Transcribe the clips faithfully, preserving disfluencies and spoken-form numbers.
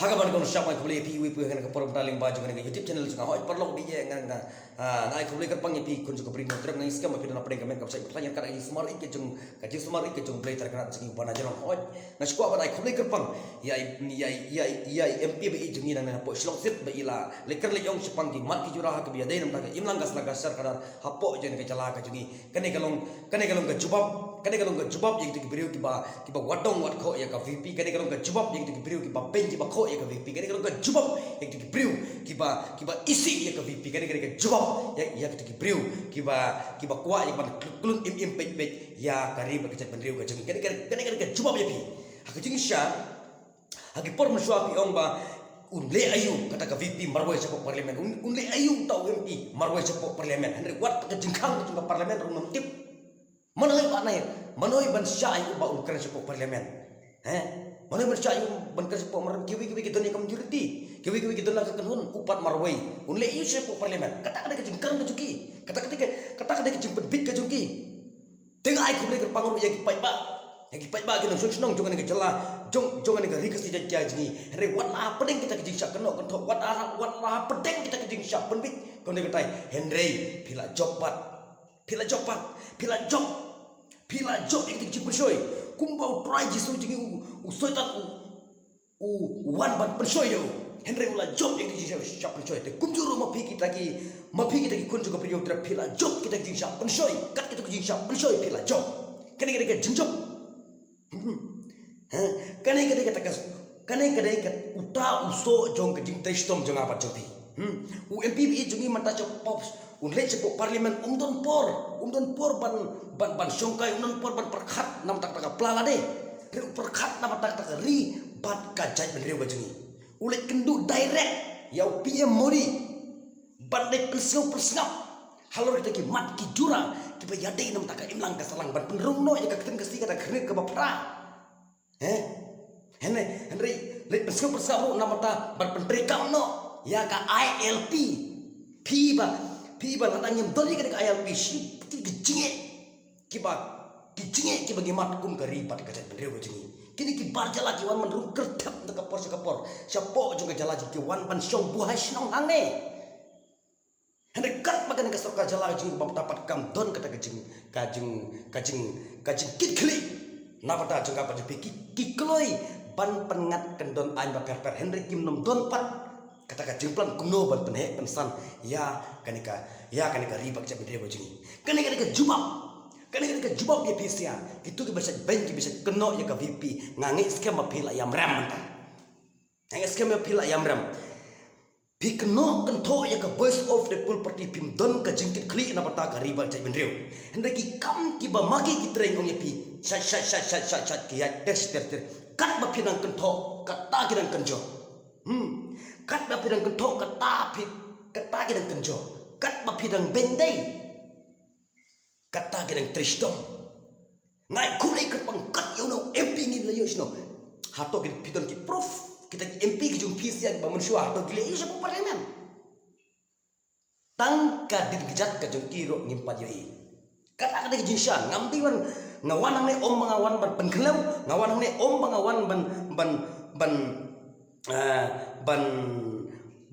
Ha kaba nyngkong sha nga ai khublei ïa phi iwei pa iwei ha kane ka por bad lyngba jong kane ka YouTube channel jong nga. Hooid paralok, dei ïa nga, nga, ah, nga ai khublei kyrpang ïa phi khun jong ka bri nongtrei. Nga ngeit skhem ba phi don hapdeng ka met ka pyrthei, ka jingkmen ka pyrthei, ka jingsumar ïa ka jong, ka jingsumar ïa ka jong U Blei Trai Kynrad jong ngi uba na jrong. Hooid nga sngewkwah ban ai khublei kyrpang ïa i, ïa i, ïa i, ïa i MP ba ïeit jong ngi nangne hapoh Shillong State ba i la leit kren leit ong shaphang ki mat ki jura ha kaba ïadei namar ka imlang ka sla ka shar ka dar hapoh jong ka jylla ka jong ngi. Kane ka long, kane ka long ka jubab, kane ka long ka jubab ïa kito ki briew kiba, kiba wad dong wad khoh ïa ka VPP. Kane ka long ka jubab ïa kito ki briew kiba beiñ kiba khoh ïa ka VPP. Kane ka long ka jubab ïa kito ki briew kiba, kiba isih ïa ka VPP. Kane, kane ka jubab ïa, ïa kito ki briew kiba, kiba kwah ïa ka ban klun im im peit peit ïa ka ri bad ka jaitbynriew ka jong ngi. Kane, kane, kane, kane ka jubab ïa phi. Ha ka jingshisha, ha ki por mynshuwa phi ong ba un leh aïu kata ka VPP marwei shapoh Parliament, un, un leh aïu uta u MP marwei shapoh Parliament. Hynrei wat ka jingkhang ka jong ka Parliament ruh ngam tip. Mano i ba nai, mano i ban shah aïu ba un kren shapoh Parliament? He? Mano i ban shah aïu ban kren shapoh Parliament? Kiwei kiwei ki don ïa ka majority, kiwei kiwei ki don la ka kynhun, u pat marwei. Un leh aïu shapoh Parliament? Kata ka dei ka jingkren ka jong ki. Kata ka dei ka, kata ka dei ka jingpynbit ka jong ki. Te nga ai khublei kyrpang ruh ïa ki paidbah, ïa ki paidbah ki nongshong shnong jong kane ka jylla, jong, jong kane ka ri Khasi Jaiñtia jong ngi. Hynrei wat la hapdeng kita ki jingshah kynnoh kynthoh, wat la, wat la hapdeng kita ki jingshah pynbit, kumne katai, hynrei phi la jop pat. Phi la jop pat. Phi la jop. Phi la jop ïa kita ki jingpynshoi. Kumba U Trai Jisu jong ngi, u, u Soitan u, u wan ban pynshoi ïa u. Hynrei u la jop ïa ki jingshah pynshoi. Te kumjuh ruh ma phi kita ki, ma phi kita ki khun jong ka briew, te phi la jop kita ki jingshah pynshoi. Kat kita ki jingshah pynshoi phi la jop. Kane ka dei ka jingjop. Hmm. Ha? Kane ka dei kata ka, kane ka dei ka uta u soh jong ka jingtrei shitom jong nga bad jong phi. Hmm. U MP ba ïeit jong ngi mynta sha pop, un leit shapoh Parliament, um don por, um don por ban, ban, ban shongkai, um don por ban pyrkhat na ka bynta ka pla lade. Hynrei u pyrkhat na ka bynta ka ri bad ka jaitbynriew ka jong ngi. U leit kynduh direct ïa u PM Modi ban leit pynsngew pynsngap halor kita ki mat ki jura kiba ïadei na ka bynta ka imlang ka sahlang, ban pynrung noh ïa ka ktien Khasi kata ka khyrnit kaba phra. He? Hynrei, hynrei leit pynsngew pynsngap ruh na ka bynta ban pyntreikam noh ïa ka ILP. Phi ba, phi ba lada ngim don ïa kane ka ILP, shi ki jingeh kiba, ki jingeh kiba ngi mad kum ka ri bad ka jaitbynriew ka jong ngi. Kine ki bar jylla ki wan ban rung kyrthep na ka por sha ka por shapoh jong ka jylla jong ngi, ki wan ban shong buhai shnong hangne. Hynrei katba kane ka sorkar jylla ka jong ngi kaba mynta pat kam don kata ka jing, ka jing, ka jing, ka jingkitkhlieh na ka bynta jong nga bad jong phi. Ki, ki kloi ban pynngat kyndon aiñ bapher bapher, hynrei kim nym don pat kata ka jingplan kumno ban pynheh pynsan ïa kane ka, ïa kane ka ri bad ka jaitbynriew ka jong ngi. Kane, kane ka jubab, kane, kane ka jubab ïa phi sha kito kiba shait beiñ, kiba shait kynnoh ïa ka VPP. Nga ngeit skhem ba phi la ïam rem mynta. Nga ngeit skhem ba phi la ïam rem. Phi kynnoh kynthoh ïa ka Voice of the People Party, phim don ka jingkitkhlieh na ka bynta ka ri bad ka jaitbynriew. Hynrei ki kam kiba ma ki ki trei, ong ïa phi, shait shait shait shait shait shait ki ïaid ter ter ter. Katba phi dang kynthoh kata ki dang kynjoh. Hmm. Katba phi dang kynthoh kata phi, kata ki dang kynjoh. Katba phi dang beiñ dei, kata ki dang trei shitom. Nga ai khublei kyrpang kat ïa uno u MP, ngin la ïoh shano. Hato ki, phi don ki proof kita ki MP ki jong phi sha ba mynshuwa, hato ki leh aïu shapoh Parliament? Tang ka dien kjat ka jong ki ruh ngim pat ïohi. Kata ka dei ka jingshisha. Ngam dei ban, nga wan hangne ym ba nga wan ban pynkhynlew, nga wan hangne ym ba nga wan ban, ban, ban, eh, ban,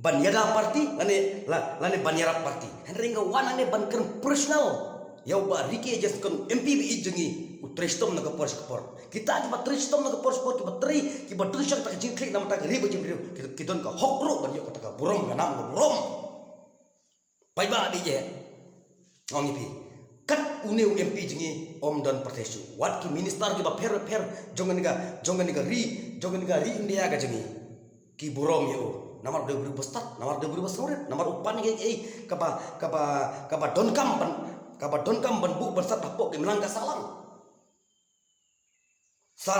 ban ïada party lane, la, lane ban ïarap party. Hynrei nga wan hangne ban kren personal ïa u Bah Ricky A J Syngkon, MP ba ïeit jong ngi, u trei shitom na ka por sha ka por. Kita kiba trei shitom na ka por sha ka por, kiba trei, kiba don shong ta ka jingkitkhlieh na ka bynta ka ri bad jaitbynriew, ki, ki don ka hok ruh ban ïoh kata ka burom, ka nam ka burom. Paidbah, dei ïa, ong ïa phi, kat une u MP jong ngi ym don pyrthei shuh. Wat ki minister kiba pher pher jong kane ka, jong kane ka ri, jong kane ka ri India ka jong ngi, ki burom ïa u. Namar u dei u briew ba stad, namar u dei u briew ba sngewrit, namar u pan ïa kaei kaei kaba, kaba, kaba donkam ban, kaba donkam ban buh ban sat hapoh ka imlang ka sahlang. Sir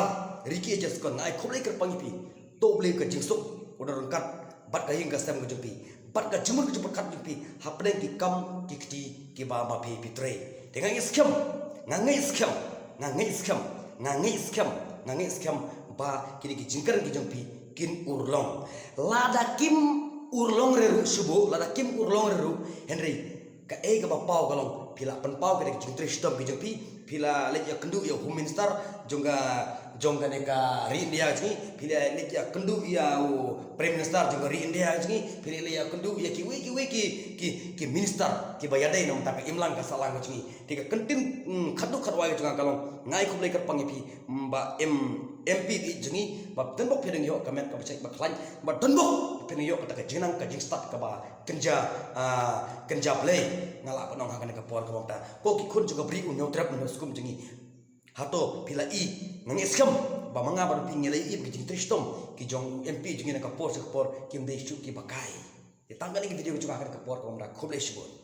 Ricky A J Syngkon, nga ai khublei kyrpang ïa phi. To U Blei ka jingsuk u don ryngkat bad ka ïing ka sem ka jong phi, bad ka jingmut ka jingpyrkhat jong phi hapdeng ki kam ki kti kiba ma phi phi trei. Te nga ngeit skhem, nga ngeit skhem, nga ngeit skhem, nga ngeit skhem, nga ngeit skhem ba kine ki jingkren ki jong phi kin urlong. Lada kim urlong re ruh shuh, lada kim urlong re ruh, hynrei kaei kaba paw ka long, phi la pynpaw kita ki jingtrei shitom ki jong phi, phi la leit ïakynduh ïa u Home Minister jong ka, jong kane ka ri India jong ngi, phi la leit ïakynduh ïa u Prime Minister jong ka ri India jong ngi, phi la leit ïakynduh ïa kiwei kiwei ki, ki, ki minister kiba ïadei na ka bynta ka imlang ka sahlang jong ngi. Te ka kyntien, mm, khatduh khatwai jong nga ka long, nga ai khublei kyrpang ïa phi, mm, ba em, M P jong ngi, ba donbok phi dang ïoh ka met kaba shait ba khlaiñ, ba donbok phi dang ïoh kata ka jingnang ka jingstad kaba kynja, ah, kynja Blei. Nga lah ban ong ha kane ka por kaba mynta, ko ki khun jong ka bri u Hynñiewtrep Hynñiewskum jong ngi, hato phi la i? Nga ngeit skhem ba ma nga bad phi ngi la i ïa ka jingtrei shitom ki jong M P jong ngi na ka por sha ka por, kim dei shuh kiba kai. Te tang kane ka video ka jong nga ha kane ka por kaba mynta, khublei shibun.